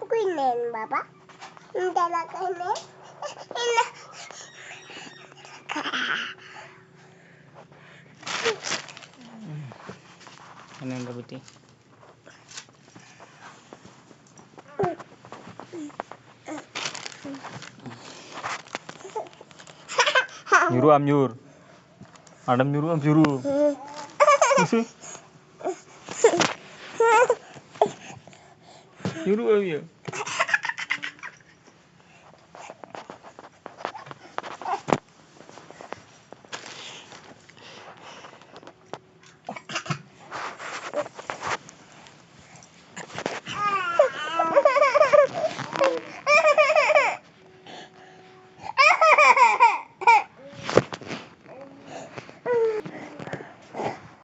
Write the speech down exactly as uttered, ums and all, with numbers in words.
Kuinen baba. Dala kainen. Kainen da biti. Nyuruh am nyur. Adam nyuruh am nyuruh. Mesti. Nyuruh am ya.